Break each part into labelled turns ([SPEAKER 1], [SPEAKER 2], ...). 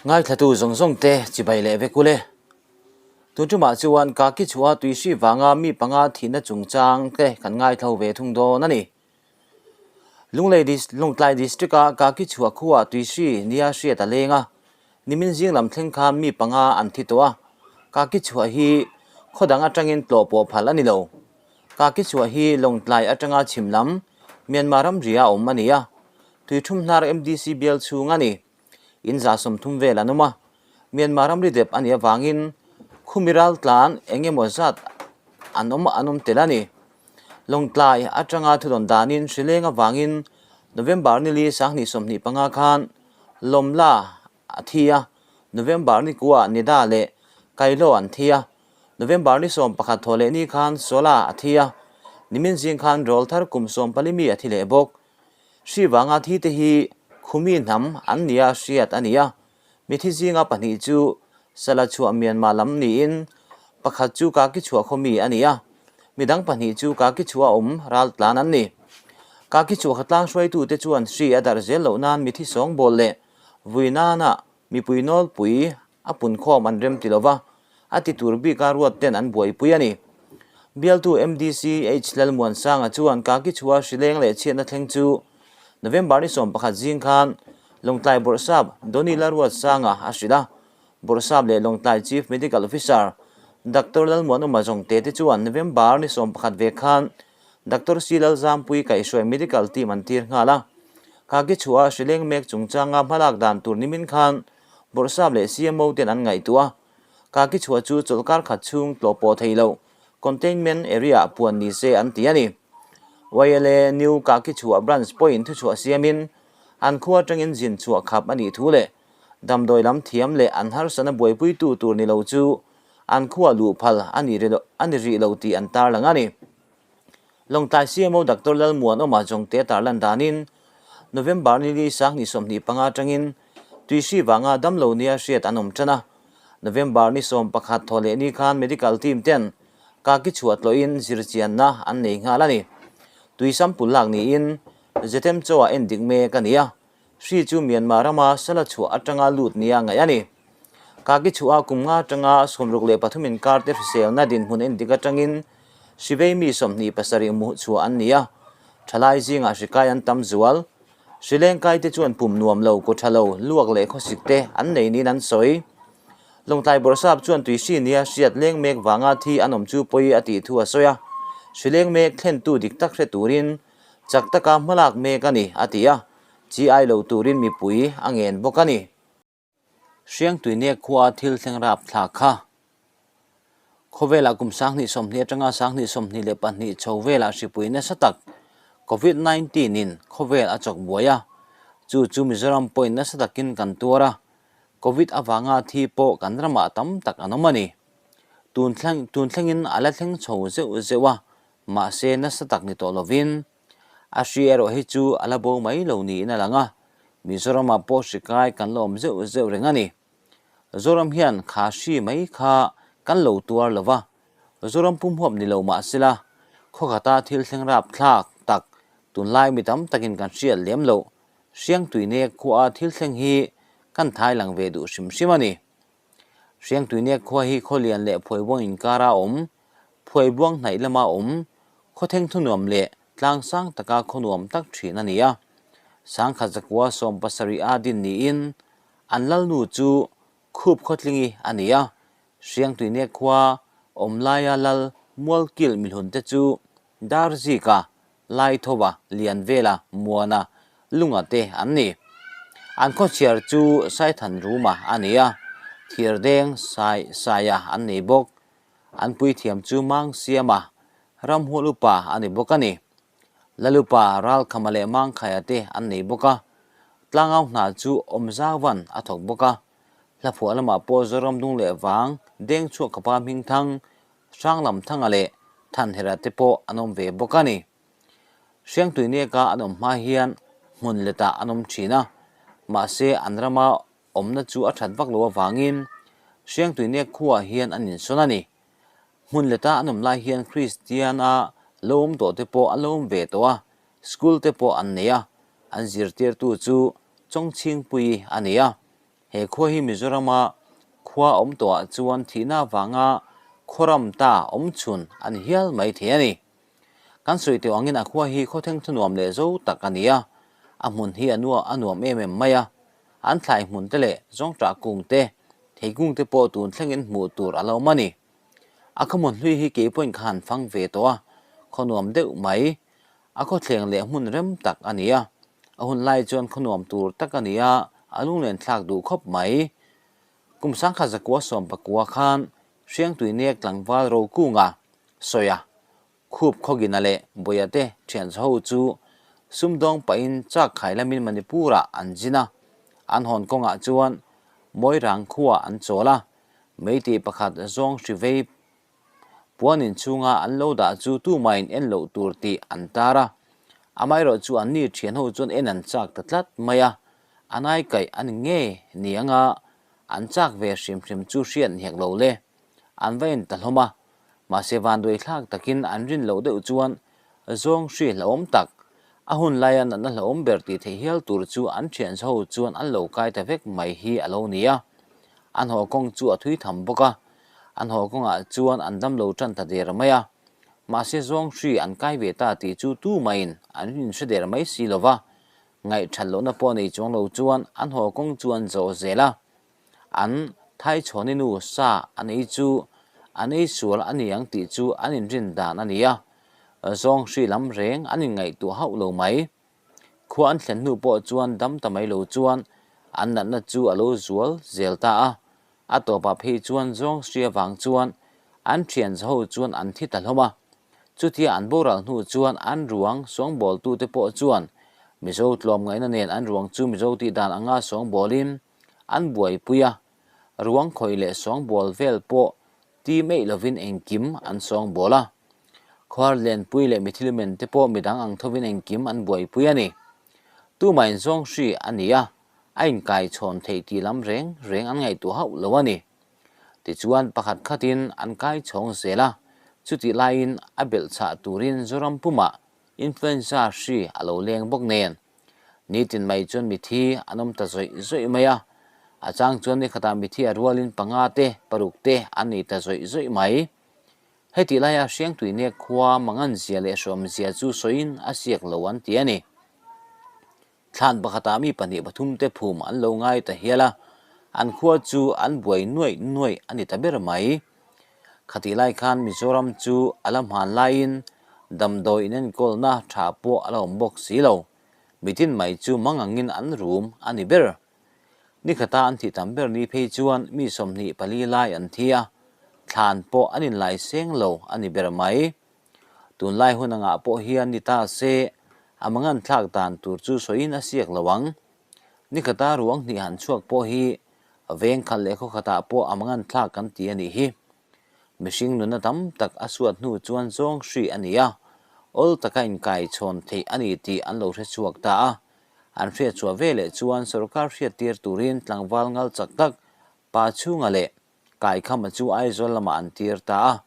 [SPEAKER 1] Ngaithlatu zawng zawng te chibai leh vek ule. Tun tumah chuan Kaki chhuah tuihri vanga mi panga thihna chungchang te kan ngaithlo ve thung dawn a ni. Lunglei Lawngtlai District-a Kaki chhuah khuah tuihri nia hriat a leng a, nimin zing lam thleng khan mi panga an thi tawh a, Kaki chhuah hi khaw dang atangin tlawh pawh phal a ni lo. Kaki chhuah hi Lawngtlai atanga chhim lam Myanmar ramria awm a ni a, Tuithum hnar MDC bial chhung a ni. In 30 vel an awm a, Myanmar ramri dep a nih avangin khumi ral tlan eng emaw zat an awm an awm tel a ni. Lawngtlai atanga thudawn danin hrileng avangin November ni li 2025 khan Lawmla a thi a, November ni kua Nida leh Kailo an thi a, November ni 11 thaw leh ni khan Sola a thi a, nimin zing khan Rawlthar kum 14 mi a thi leh bawk. Hri vanga thi te hi Khumi hnam an nia hriat a ni a, mithi zinga pahnih chu Sala chhuah Myanmar lam niin pakhat chu Kaki chhuah khaw mi a ni a, midang pahnih chu Kaki chhuah awm ral tlan an ni. Kaki chhuah khatlang hruaitute chuan hri a darh zel loh nan mithi sawngbawl leh vui nana mipui nawlpui A punkhawm an rem ti lova, a ti tur bika ruat ten an buaipui a ni. Bialtu MDC H Lalmuansanga chuan Kaki chhua hrileng leh chhiatna thleng chu November ni 11 zing khan Lawngtlai Bawrhsap Donny Lalruatsanga a hrilh a. Bawrhsap leh Lawngtlai Chief Medical Officer Doctor Lalmuanuma Zawngte te chuan November ni 11 ve khan Doctor C Lalzampui kaihhruai Medical team an tir nghal a. Kaki chhua hrileng mek chungchanga hmalak dan tur nimin khan Bawrhsap leh CMO ten an ngaihtuah a, Kaki chhuah chu chawlhkar khat chhung tlawh pawh thei lo, containment area ah puan ni se an ti a ni. YLA New Kaki chhuah branch pawhin thuchhuah siamin an khua atangin zin chhuah khap a nih thu leh damdawi lam thiam leh an harsatna buaipuitu tur ni lo chu an khua luh phal a ni rih lo tih an tarlang a ni. Lawngtlai CMO Doctor Lalmuanawma Jongte tarlan danin November ni li 2025 atangin Tuihri vanga damlo nia hriat an awm tan a. November ni 11 thaw leh ni khan medical team ten Kaki chhuah tlawhin zirchianna an nei nghal a ni. Tui sample lak niin Zetem chaw ah endik mek a ni a. Hri chu Myanmar rama sala chhuah atanga lut nia ngaih a ni. Kaki chhuah kum nga atanga 63 inkar te hriselna dinhmun endik atangin Hrivei mi 27 muh chhuah an ni a, thalai zingah hrikai an tam zual. Hrilengkai te chuan pum nuam lo, kaw tha lo, luak leh khawsik te an nei niin an sawi. Lawngtlai Bawrhsap chuan tuihri nia hriat leng mek vanga thi an awm chu pawi a tih thu a sawi a, hrileng mek thlentu dik tak hre turin chak taka hmalak mek a ni, a ti a, chi ai lo turin mipui a ngen bawk a ni. Hriangtuinek khua thil thleng rap thlak kha. Khawvelah kum 2020 atanga 2022 chho velah hripui nasa tak Covid 19 in khawvel a chawk buai a, chu chu Mizoram pawhin nasa takin kan tuar a, Covid avanga thi pawh kan ramah tam tak an awm a ni. Tun thleng tun thlengin a la thleng chho zeuh zeuh a, mahse nasa tak ni tawh lovin A hri erawh hi chu a la bo mai lo niin a lang a, Mizoramah pawh hri kai kan la awm zeuh zeuh reng a ni. Zoram hian kha hri mai kha kan lo tuar lo va, Zoram pumhuap ni lo mah sela, khawkhata thil thleng rapthlak tak tunlai mi tam takin kan hriat lem loh Hriangtuinek khua thil thleng hi kan thai lang ve duh hrim hrim a ni. Hriangtuinek khua hi Khawlian leh Phuaibuang inkara awm, Phuaibuang hnaih lama awm, khawtheng thunuam leh tlang sang taka khawnuam tak thin a ni a. 1170 a din niin an lalnu chu Khup Khawtlingi a ni a. Hriangtuinek khua awm laia lal Mualkil mihlunte chu Darzika, Laithova, Lianvela, Muana, Lunga te an ni. An khawchhiar chu Saithan Ruma a ni a, Thirdeng Sai Saia an nei bawk. An puithiam chu Mangsiama, Ramhual upa a ni bawk a ni. Lalupa, Ralkhama leh Mangkhaia te an nei bawk a. Tlangau hna chu Awmzauvan a thawk bawk a. Hlaphuah lamah pawh Zoram dung leh vang, Dengchhuak Kapa Hmingthang, Hranglamthanga leh Thanhera te pawh an awm ve bawk a ni. Hriangtuineka an awm hma hian hmun letah an awm thin a, mahse an rama awmna chu a that vak lo avangin Hriangtuinek khuaah hian an insawn a ni. Hmun leta an awm lai hian Kristiana lo awm tawh te pawh an lo awm ve tawh a, school te pawh an nei a, an zirtirtu chu Chawngchhingpuii a ni a. He khua hi Mizorama khua awm tawhah chuan thihna avanga khuaram ta awm chhun a ni hial mai thei a ni. Kan sawi teuh angin a khua hi khawtheng thunuam leh zo tak a ni a, a hmun hi a nua a nuam em em mai a. An thlai hmun te leh zawngṭah kung te, theikung te pawh tun thlengin hmuh tur a lo awm a ni. A khawhmun hlui hi keipawhin ka han fang ve tawh a, khaw nuam deuh mai. A khawthleng leh hmun rem tak a ni a, a hun lai chuan khaw nuam tur tak a ni a, a lunglen thlak duh khawp mai. Kum sangkhat zakua sawm pakua khan Hriangtui nek tlangval Rokunga sawi a, Khup Khawgina leh Bawia te thianchaho chu sumdawng pahin chak khai lamin Manipur-ah an zin a, an hawn kawngah chuan Moirang khuaah an chawl a, meitei pakhat zawng hri vei puan inchhunga an lo dah chu tumahin en loh tur tih an tar a, amaherawh chu anni thianho chuan en an chak ta tlat mai a, a naikaih a ni nge ni anga an chak ve hrim hrim chu hriat hnek lo le. An va en ta hlawm a, mahse vanduai thlak takin an rin loh deuh chuan zawng hri hlauhawm tak, a hun laia natna hlauhawm ber tih theih hial tur chu an thian ho chuan an lo kai ta vek mai hi a lo ni a. An haw kawng chu a thui tham bawk a, an haw kawngah chuan an dam lo tan ta der mai a, mahse zawng hri an kai ve ta tih chu tumaiin an inhre der mai si lo va, ngaihthat lohna pawh nei chuang lo chuan an haw kawng chu an zawh zel a. An Thaichhawni nu sa an ei chu an ei sual a ni ang tih chu an inrin dan a ni a, zawng hri lam reng an inngaihtuah hauh lo mai. Khua an thlen hnu pawh chuan dam ta mai lo chuan an natna chu a lo zual zel ta a, a tawpah phei chuan zawng hri avang chuan an thian zaho chuan an thi ta hlawm a. Chutia an boral hnu chuan an ruang sawngbawltute pawh chuan Mizo tlawmngaihna nen an ruang chu Mizo tih dan anga sawngbawlin an buaipui a, ruang khawih leh sawngbawl vel pawh ti meih lovin engkim an sawngbawl a. Khuar lenpui leh mithilmen te pawh midang ang thovin engkim an buaipui a ni. Tumah inzawng hri a ni a, a inkaichhawn theih tih lam reng reng an ngaihtuah hauh lo a ni. Tichuan pakhat khatin an kaichhawng zel a, chutih laiin a belhchhah turin Zoram pumah influenza hri a lo leng bawk nen. Nitin mai chuan mithi an awm ta zawih zawih mai a, a chang chuan nikhatah mithi a rualin panga te, paruk te an nei ta zawih zawih mai. Hetih laia Hriangtuinek khua manganzia leh hrawmzia chu sawiin a siak lo an ti a ni. Thlan pakhatah mi pahnih pathum te phum an lo ngai ta hial a, an khua chu an buai nuaih nuaih a ni ta ber mai. Khatih lai khan Mizoram chu a la hman laiin damdawi inenkawlna tha pawh a la awm bawk si lo. Mitin mai chu mangangin an rum a ni ber. Nikhata an thih tam ber ni phei chuan mi 24 lai an thi a, thlan pawh an inlai seng lo a ni ber mai. Tunlai hun angah pawh hian ni ta se a mangan thlak dan tur chu sawiin a siak lo ang. Nikhata ruang hnih han chhuak pawh hi veng khat leh khaw khatah pawh a mangan thlak kan ti a nih hi. Mihring nunna tam tak a suat hnu chuan zawng hri a ni a, awl taka inkaichhawn theih a ni tih an lo hre chhuak ta a. An hriatchhuah ve leh chuan sorkar hriattir turin tlangval ngal chak tak pa chhunga leh Kaikhama chu Aizawl lamah an tir ta a,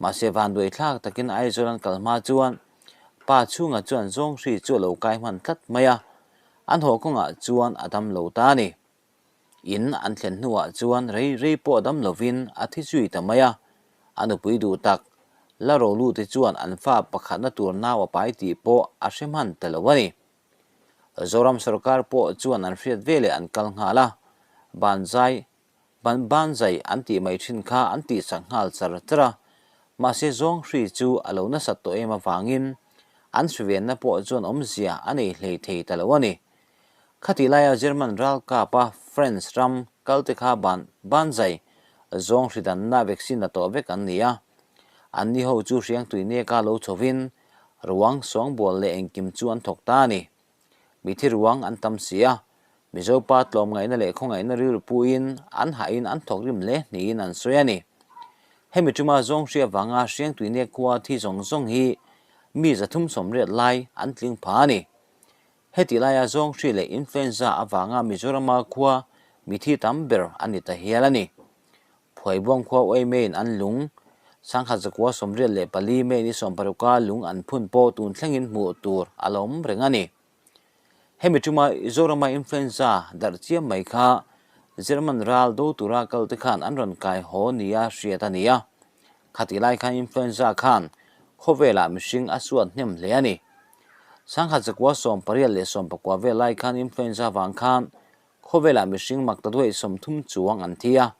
[SPEAKER 1] mahse vanduai thlak takin Aizawl an kal hma chuan pa chhunga chuan zawng hri chu a lo kai hman tlat mai a, an haw kawngah chuan a dam lo ta a ni. In an thlen hnuah chuan rei rei pawh a dam lovin a thi zui ta mai a, a nupui duh tak la rolute chuan an fa pakhatna tur nau a pai tih pawh a hre hman ta lo a ni. Zoram sorkar pawh chuan an hriat veleh an kal nghal a, banzai Ban banzai an tih mai thin kha an tihsak nghal char char a, mahse zawng hri chu a lo nasat tawh em avangin an hrivenna pawh chuan awmzia a nei hlei thei ta lo a ni. Khatih laia German ralkapa France ram kalte kha ban banzai zawng hri danna vaccine la tawh vek an ni a, anni ho chu hriangtui neka lo chhovin ruang sawngbawl leh engkim chu an thawk ta a ni. Mithi ruang an tam si a, Mizo pa tlawmngaihna leh khawngaihna rilru puiin an hahin an thawk rim hle niin an sawi a ni. Hemi tuma zawng hria vanga Hriangtuinek khua thi zawng zawng hi mi 380 lai an tling pha a ni. Heti laia zawng hri leh influenza avanga Mizorama khua mithi tam ber a ni ta hial a ni. Phuaibuang khua uai meiin an lung, 1984 May ni 16-a lung an phun pawh tun thlengin hmuh tur a la awm reng a ni. Hemi tuma Zorama influenza darh chiam mai kha German ral do tura kal te khan an rawn kai haw nia hriat a ni a. Khatih lai khan influenza khan khawvelah mihring a suat hnem hle a ni. Sangkhat zakua 88 vel lai khan influenza vang khan khawvelah mihring maktaduai 30 chuang an thi a.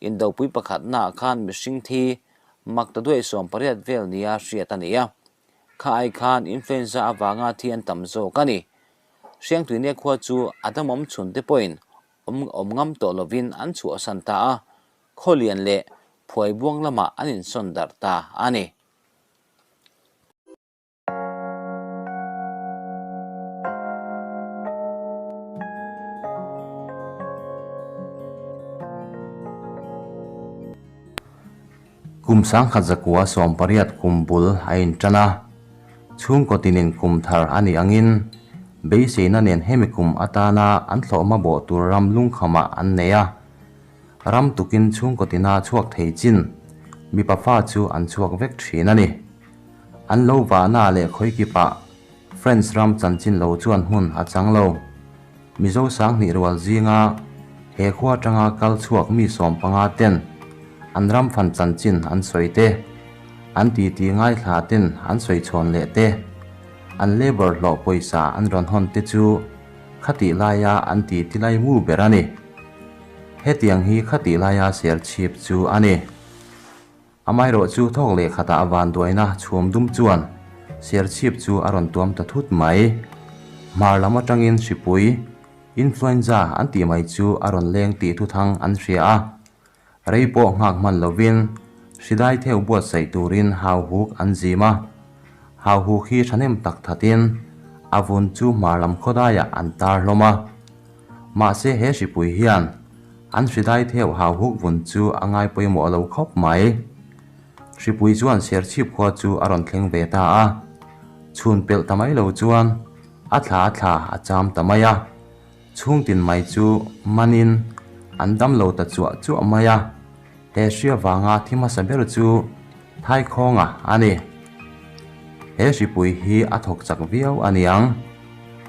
[SPEAKER 1] Indopui pakhatnaah khan mihring thi maktaduai 80 vel nia hriat a ni a. Kha ai khan influenza avanga thi an tam zawk a ni. Hriangtuinia khua chu a damawm chhun te pawhin awm awm ngam tawh lovin an chhuahsan ta a, Khawlian leh Phuaibuang lamah an insawn darh ta a ni. Kum 1918 kum bul a intan a, chhungkaw tinin kum thar a nih angin beiseina nen hemi kum atana an thlawhhma bawh tur ram lungkhamah an nei a. Ram tukin chhungkaw tina chhuak thei chin mipa fa chu an chhuak vek thin a ni. An lo vahna leh khawikipah French ram chanchin lo chuan hmun a chang lo. Mizo 2000 rual zinga he khua atanga kal chhuak mi 15 ten an ram fan chanchin an sawi te, an titi ngaithla ten an sawi chhawn leh te, an labour hlawh pawisa an rawn hawn te chu khatih laia an titi lai mu ber a ni. Hetiang hi khatih laia Serchhip chu a ni. Amaherawh chu thawk leh khatah a vanduaina chhum dum chuan Serchhip chu a rawn tuam ta thut mai. Hmar lam atangin hripui, influenza, an tih mai chu a rawn leng tih thuthang an hria a. Rei pawh nghak hman lovin hridai theu buatsaih turin hauhuk an zim a. Hauhuk hi thahnem tak thatin a vun chu hmar lam khawdaiah an tar hlawm a. Mahse he hripui hian an hridai theu hauhuk vun chu a ngai pawimawh lo khawp mai. Hripui chuan Serchhip khua chu a rawn thleng ve ta a. Chhun pelh ta mai lo chuan a thla a thla a cham ta mai a. Chhungtin mai chu manin an dam lo ta chuah chuah mai a. He hria vanga thi hmasa ber chu Thaikhawnga a ni. He hripui hi a thawk chak viau a niang.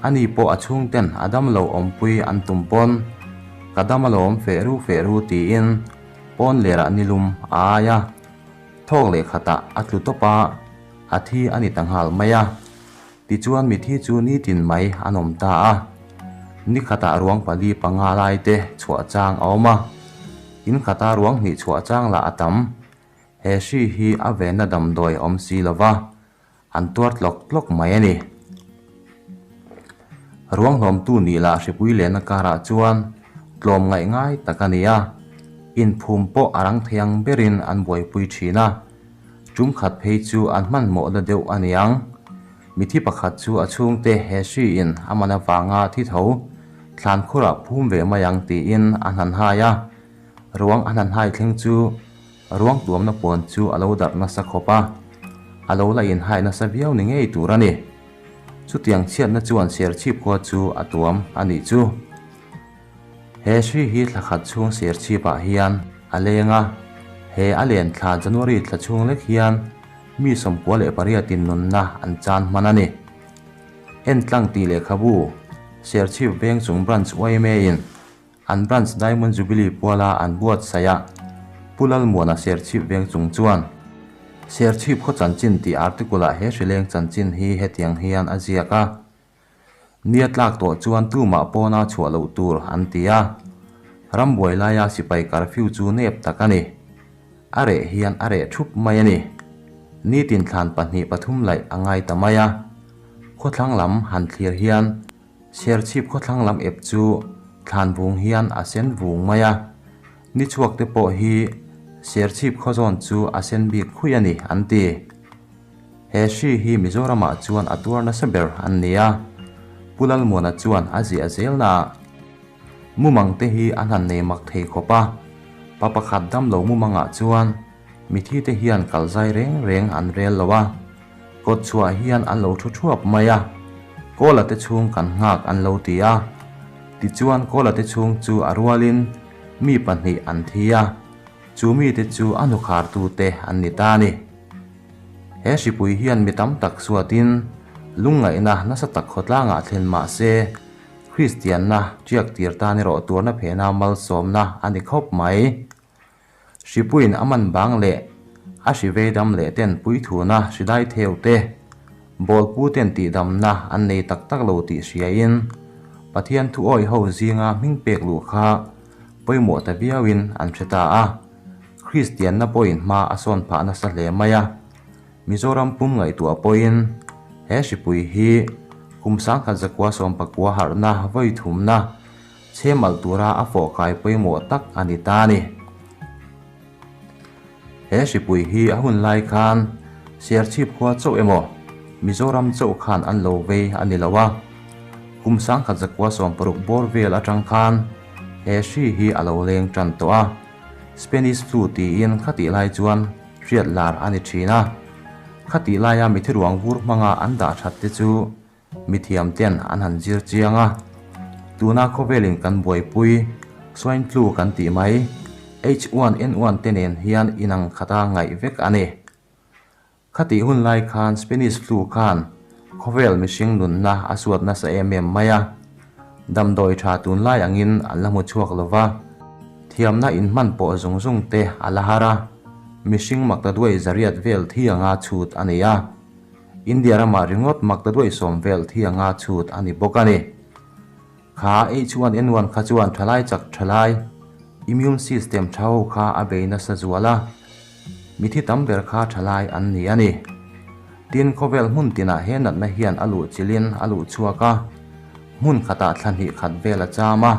[SPEAKER 1] Ani pawh a chhungten a dam lo awmpui an tum pawn ka dam alawm feh ru feh ru tiin pawn lerah nilum a ai a. Thawk leh khatah a tlu tawp a, a thi a ni ta nghal mai a. Tichuan mithi chu nitin mai an awm ta a. Ni khatah ruang pali panga lai te chhuah chang a awm a. In khata ruang hnih chhuah chang lah a tam. He hri hi a venna damdawi awm si lova, an tuar tlawk tlawk mai a ni. Ruang hlawmtu nih lah hripui lehna karah chuan tlawm ngaih ngai tak a ni a, inphum pawh a rang thei ang berin an buaipui thin a. Tum khat phei chu an hmanhmawhna deuh a niang. Mithi pakhat chu a chhungte he hriin a man avanga thi tho thlan khurah phum ve mai ang tiin a hnan hai a. Ruang a hnan hai thleng chu ruang tuamna puan chu a lo darh nasa khawp a, a lo la inhai nasa viau ni ngei tur a ni. Chutiang chhiatna chuan Serchhip khua chu a tuam a nih chu. He hri hi thla khat chhung Serchhipah hian a leng a, he a len thla January thla chhung lek hian mi 98 in nunna an chan hman a ni. Entlang tih lehkhabu Serchhip Vengchung Branch yma in an Branch Diamond Jubilee puala an buatsaih a, Pu Lalmuana Serchhip Vengchung chuan Serchhip khaw chanchin tih article-ah he hrileng chanchin hi hetiang hian a ziak a. Nia tlak tawh chuan tumah pawna chhuah loh tur an ti a. Rambuai laia sipai curfew chu nep tak a ni. A reh hian a reh thup mai a ni. Nitin thlan pahnih pathum laih a ngai ta mai a. Khawthlang lam han thlir hian Serchhip khawthlang lam ep chu thlan vung hian a sen vung mai a. Ni chhuak te pawh hi Serchhip khawzawn chu a sen bik khui a ni an ti. He hri hi Mizoramah chuan a tuar nasa ber an ni a, Pu Lalmuana chuan a ziah zelnaah mumang te hi an han nei mak thei khawp a, pa pakhat damlo mumangah chuan mithi te hian kal zai reng reng an rel lo a, kawt chhuah hian an lo thu thuap mai a, Kawla te chhung kan nghak an lo ti a, tichuan Kawla te chhung chu a rualin mi pahnih an thi a, chu mite chu a hnukhartute an ni ta a ni. He hripui hian mi tam tak suatin lungngaihna nasa tak khawtlangah thlen mah se, Kristianna ṭiak tir tan erawh tuarna phena malsawmna a ni khawp mai. Hripuiin a man bang leh a hri vei dam leh ten puithuna hri dai theu te, bawlpu ten tihdamna an nei tak tak lo tih hriain Pathian thu awih ho zinga hming pek luh kha pawimawh ta viauin an hre ta a. Kristianna pawhin hma a sawn phah nasa hle mai a. Mizoram pum ngaihtuah pawhin he hripui hi kum 1919 harhna vawi thumna chhem alh tura a fawh kai pawimawh tak a ni ta a ni. He hripui hi a hun lai khan Serchhip khua chauh emaw Mizoram chauh khan an lo vei a ni lo a, kum 1960 bawr vel atang khan he hri hi a lo leng tan tawh a, Spanish flu tiin khatih lai chuan hriat lar a ni thin a. Khatih laia mithi ruang vur hmanga an dah that te chu mithiam ten an han zir chiang a. Tuna khawvelin kan buaipui swine flu kan tih mai H1N1 te nen hian inang khata ngaih vek a ni. Khatih hun lai khan Spanish flu khan khawvel mihring nunna a suat nasa em em mai a. Damdawi tha tunlai angin an la hmu chhuak lo va, thiamna inhman pawh zung zung te a la har a, mihring maktaduai zariat vel thi anga chhut a ni a. India ramah ringawt maktaduai sawm vel thi anga chhut a ni bawk a ni. Kha H1N1 kha chuan thalai chak thalai, immune system tha ho kha a bei nasa zual a, mithi tam ber kha thalai an ni a ni. Tin, khawvel hmun tinah he natna hian a luh chilhin a luh chhuak a, hmun khatah thla hnih khat vel a cham a,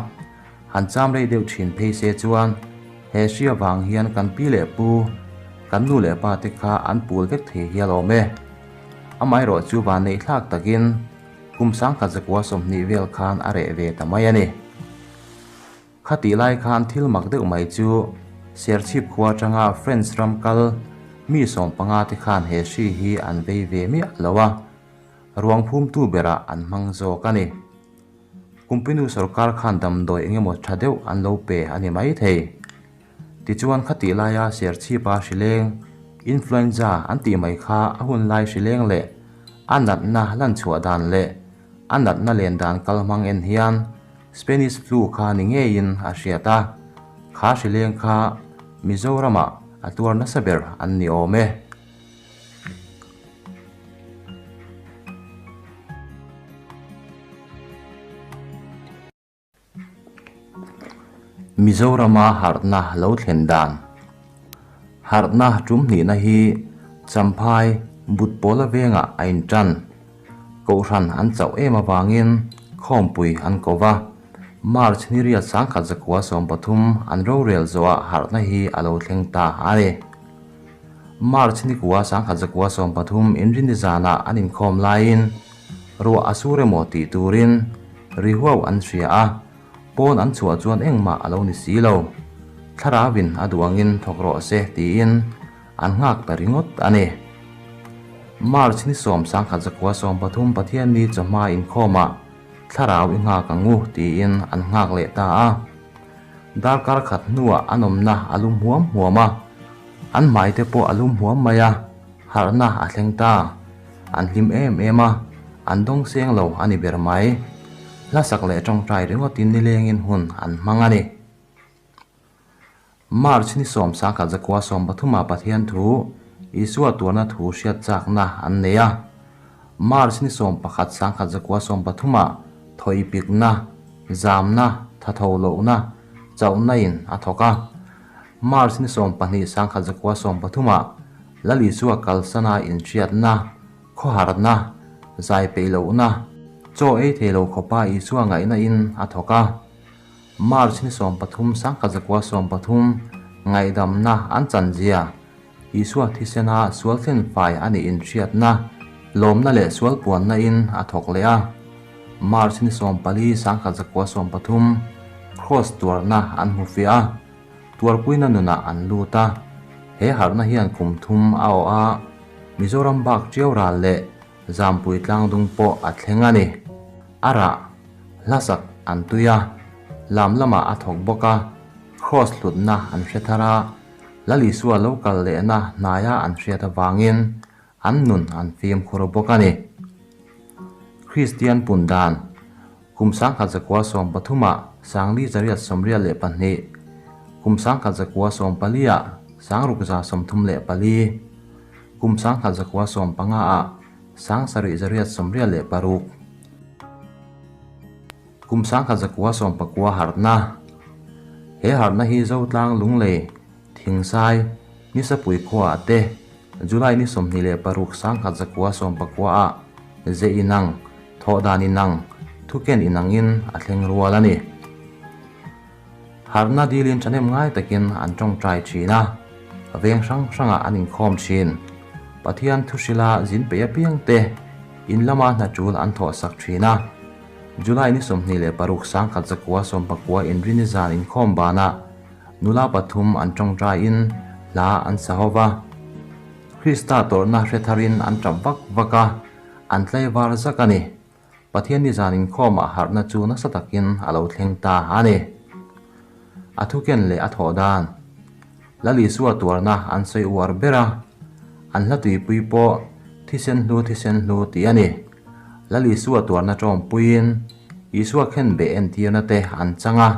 [SPEAKER 1] han cham rei deuh thin phei se chuan he hri avang hian kan pi leh pu, kan nu leh pa te kha an pul vek thei hial awm e. Amaherawh chu vanneih thlak takin Kum 1930 vel khan a reh ve ta mai a ni. Khatih lai khan thil mak deuh mai chu Serchhip khua atanga French ram kal mi 15 te khan he hri hi an vei ve miah lo a, ruang phumtu berah an hmang zawk a ni. Kumpinu sorkar khan damdawi engemaw tha deuh an lo pe a ni maithei. Tichuan khatih laia Serchhipa hrileng, influenza, an tih mai kha a hun lai hrileng leh a natna lan chhuah dan leh a natna len dan kal hmang en hian Spanish flu kha ni ngeiin a hriat a, kha hrileng kha Mizoramah a tuar nasa ber an ni awm e. Mizorama harhna lo thlen dan. Harhna tum hnihna hi Champhai Butpawla vengah a intan. Kohhran an chauh em avangin khawmpui an ko va. March ni riat 1913 an rorel zawhah harhna hi a lo thleng ta a ni. March ni kua 1913 inrinni zanah an inkhawm laiin ruah a sur emaw tih turin Ri huau an hria a, pawn an chhuah chuan engmah a lo ni si lo. Thlarauin a duh angin thawk rawh se tiin an nghak ta ringawt a ni. March ni 10 1913 Pathianni chawhma inkhawmah thlarau i nghak ang u tiin an nghak leh ta a. Darkar khat hnuah an awmna a lum huam huam a, an hmai te pawh a lum huam mai a. Harhna a thleng ta. An hlim em em a, an dawng seng lo a ni ber mai. Hlasak leh tawngtai ringawtin nilengin hun an hmang a ni. March ni 10 1930 ah Pathian thu, Isua tuarna thu hriat chakna an nei a. March ni 11 1930 ah thawipikna, zamna, thatho lohna, chauhna in a thawk a. March ni 12 1930 ah Lal Isua kalsana inhriatna, khawharna, zai peih lohna, chaw ei thei lo khawpa Isua ngaihna in a thawk a. March ni 13 1930 ngaihdamna an chanzia, Isua thisena sual thlen fai a nih inhriatna, lawmna leh sual puanna in a thawk leh a. March ni 14 1930 Kraws tuarna an hmu fiah a. Tuarpuina nunah an lut a, he harhna hian kum thum a awh a, Mizoram bak Tiau ral leh Zampui tlangdung pawh a thleng a ni. A rah, hlasak an tui a, lam lamah a thawk bawk a, Kraws hlutna an hre thar a, Lal Isua lo kal lehna hnaia an hriat avangin an nun an fimkhur bawk a ni. Kristian pun dan. Kum 1913 ah 4882, kum 1914 ah 6634, kum 1915 ah 7886. Kum 1990 harhna, He harhna hi Zotlang Lunglei, Thingsai, Nisapui khuaah te July ni 26 1990 ah ze inang, thawh dan inang, thuken inangin a thleng rual a ni. Harhna dilin thahnem ngai takin an tawngtai thin a, veng hrang hrangah an inkhawm thin. Pathian thuhrila zin peih apiang te in lama hna tul an thawh sak thin a. July ni 26 1990 inrini zan inkhawm banah Nula pathum an tawngtaiin hla an sa ho va. Krista tawrhna hre tharin an tap vak vak a, an tlaivar zak a ni. Pathian nizan inkhawmah harhna chu nasa takin a lo thleng ta a ni. A thuken leh a thawh dan. Lal Isua tuarna an sawi uar ber a, an hla tuipui pawh thisen hlu thisen hlu tih a ni. Lal Isua tuarna tawmpuiin Isua khenbeh entirna te an chang a,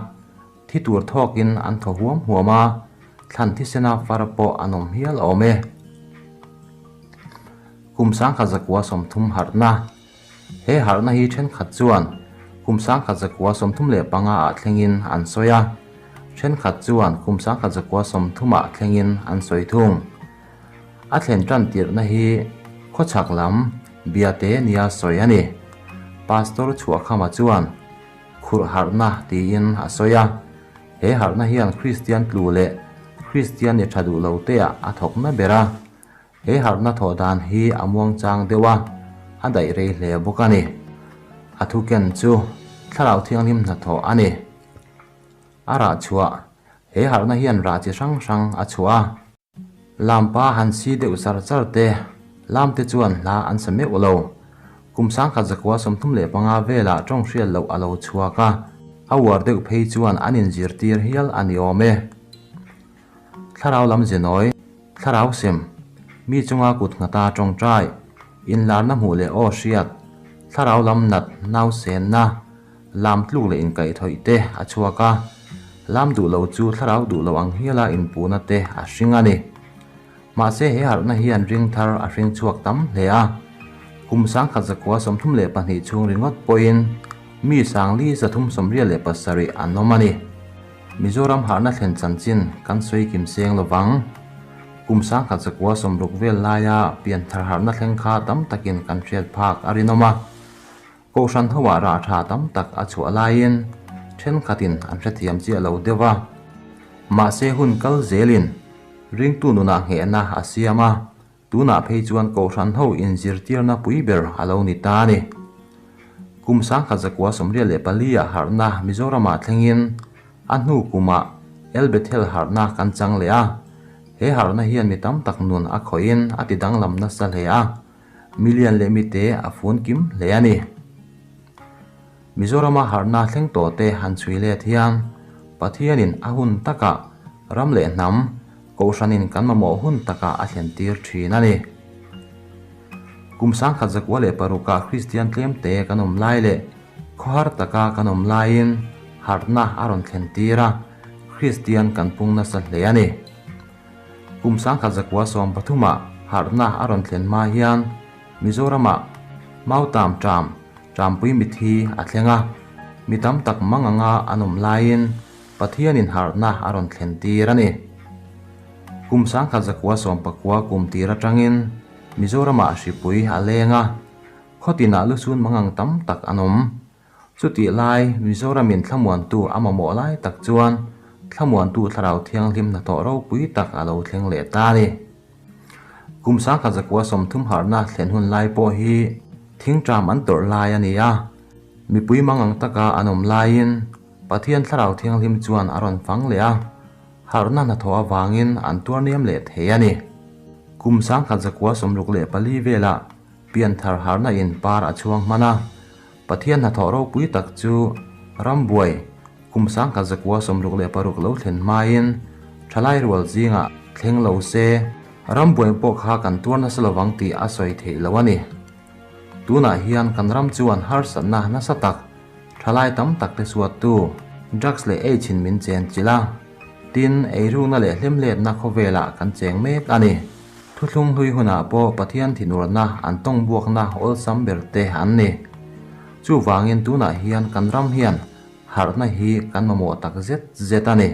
[SPEAKER 1] Thi tur thawkin an thaw huam huam a, thlan thisena far pawh an awm hial awm e. Kum 1930 harhna, He harhna hi thenkhat chuan kum 1935 ah thlengin an sawi a, thenkhat chuan kum 1930 ah thlengin an sawi thung. A thlen tan tirhna hi khawchhak lam Biate nia sawi a ni. Pastor Chhuahkhama chuan Khurh harhna tiin a sawi a, he harhna hian Kristian tlu leh Kristian ni tha duh lo teah a thawk na ber a, he harhna thawh dan hi a muang chang deuh a, a daih rei hle bawk a ni. A thu ken chu Thlarau Thianghlim hnathawh a ni. A rah chhuah, He harhna hian rah chi hrang hrang a chhuah a. Lampa han si deuh char char te, lam te chuan hla an sa meuh lo. Kum 1935 velah tawng hriat loh a lo chhuak a, a uar deuh phei chuan an inzirtir hial a ni awm e. Thlarau lam zenawi, thlarau sem, mi chunga kut nghata tawngtai, inlarna hmuh leh aw hriat, thlarau lam nat nausenna, Lam tluk leh inkaihthawih te a chhuak a, lam duh lo chu thlarau duh lo ang hiala inpuhna te a hring a ni. Mahse he harhna hian ring thar a hring chhuak tam hle a, kum 1932 chhung ringawt pawhin mi 4387 an awm a ni. Mizoram harhna thlen chanchin kan sawi kim seng lo vang. Kum 1960 vel laia pianthar harhna thleng kha tam takin kan hriat phak a rinawm a. Kohhran hoah rah tha tam tak a chhuah laiin thenkhatin an hrethiam chiah lo deuh a. Mahse hun kal zelin ringtu nunah nghehna a siam a, tunah phei chuan kohhran ho inzirtirna pui ber a lo ni ta a ni. Kum 1984 ah harhna Mizoramah thlengin a hnu kumah El Bethel harhna kan chang leh a, he harhna hian mi tam tak nun a khawih-in a ti danglam nasa hle a. Milian leh mite a fun kim hle a ni. Mizorama harhna thleng tawh te han chhui let hian Pathianin a hun takah ram leh hnam, Kohhranin kan mamawh hun takah a thlen tir thin a ni. Kum 1906 ah Kristian tlemte kan awm lai leh khawhar taka kan awm laiin harhna a rawn thlen tir a, Kristian kan pung nasa hle a ni. Kum 1913 ah harhna a rawn thlen hma hian Mizoramah Mautam ṭam, ṭampui mithi a thleng a, mi tam tak mang anga an awm laiin Pathianin harhna a rawn thlen tir a ni. Kum 1919 kum tir atangin Mizoramah hripui a leng a, khawtinah lusun mangang tam tak an awm. Chutih lai, Mizoramin thlamuantu a mamawh lai tak chuan thlamuantu Thlarau Thianghlim hnathawh ropui tak a lo thleng leh ta a ni. Kum 1930 harhna thlen hun lai pawh hi thingṭam an tawrh lai a ni a, mipui mangang taka an awm laiin Pathian Thlarau Thianghlim chuan a rawn fang leh a, harhna hnathawh avangin an tuar niam leh thei a ni. Kum 1964 velah pianthar harhna in par a chhuang hman a, Pathian hnathawh ropui tak chu rambuai kum 1966 lo thlen hmain thalai rual zingah thleng lo se, rambuai pawh kha kan tuar nasa lovang tih a sawi theih lo a ni. Tunah hian kan ram chuan harsatna nasa tak, Thalai tam tak te suattu, drugs leh aids in min chen chilh a. Tin, eirukna leh hlemhletna khawvelah kan cheng mek a ni. Thuthlung hlui hunah pawh Pathian thinurna an tawng buakna awlsam ber te an ni. Chuvangin tunah hian kan ram hian harhna hi kan mamawh tak zet zet a ni.